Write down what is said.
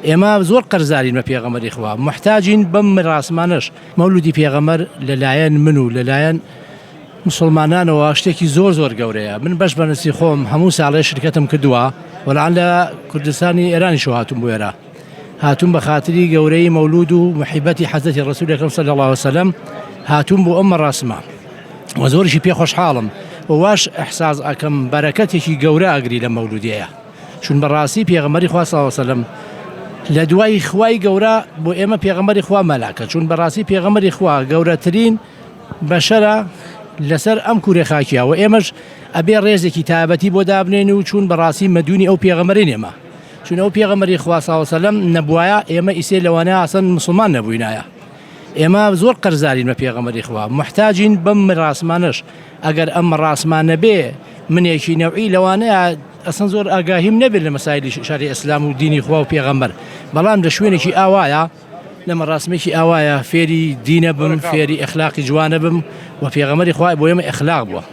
ئێمە زۆر قەرزارین بە پێغەمبەری خوا، موحتاجین بەم مەراسمانەش. مەولودی پێغەمبەر لەلایەن من و لەلایەن موسڵمانانەوە شتێکی زۆر زۆر گەورەیە. من بەش بە نەسی خۆم هەموو ساڵێ شرکەتم کردووە و لەعەن لە کوردستانی ئێرانیشەوە هاتووم بۆ ئێرە. هاتووم بە خاتری گەورەی مەولود و محیبەتی حەزرەتی ڕەسولی ئەکرەم صلی اللە علیە وسلم هاتووم بۆ ئەم مەراسمە و زۆریشی پێ خۆشحاڵم و واش ئیحساس ئەکەم بەرەکەتێکی گەورە ئەگری لەم مەولودیەیە. چون بەڕاستی پێغەمبەری خوا صلی اللە علیە وسلم لە دوای خوای گەورە بۆ ئێمە پێغەمبەری خوا مەلاکە چون بەڕاستی پێغەمبەری خوا گەورەترین بەشەرە لەسەر ئەم کورە خاکیە و ئێمەش ئەبێ ڕێزێکی تایبەتی بۆ دابنێن و چون بەڕاستی مەدونی ئەو پێغەمبەرین ئێمە چون ئەو پێغەمبەری خوا صلی اللە علیە وسلم نەبوایە ئێمە ئیسێ لەوانەیە ئاسان مسلمان نەبووینایە ئێمە زۆر قەرزارین بە پێغەمبەری خوا محتاجین بەم مەراسمانەش ئەگەر ئەم مەڕاسمە نەبێ منێکی نەوعی لەوانەیە ئەسڵەن زۆر ئاگاهیم نەبێت لە مەسایلی شاری ئیسلام و دینی خوا و پێغەمبەر بەڵام لە شوێنێکی ئاوایە لە مەڕاسمێکی ئاوایە فێری دینە بم فێری ئەخلاقی جوانە بم و پێغەمبەری خوا بۆ ئێمە ئەخلاق بووە.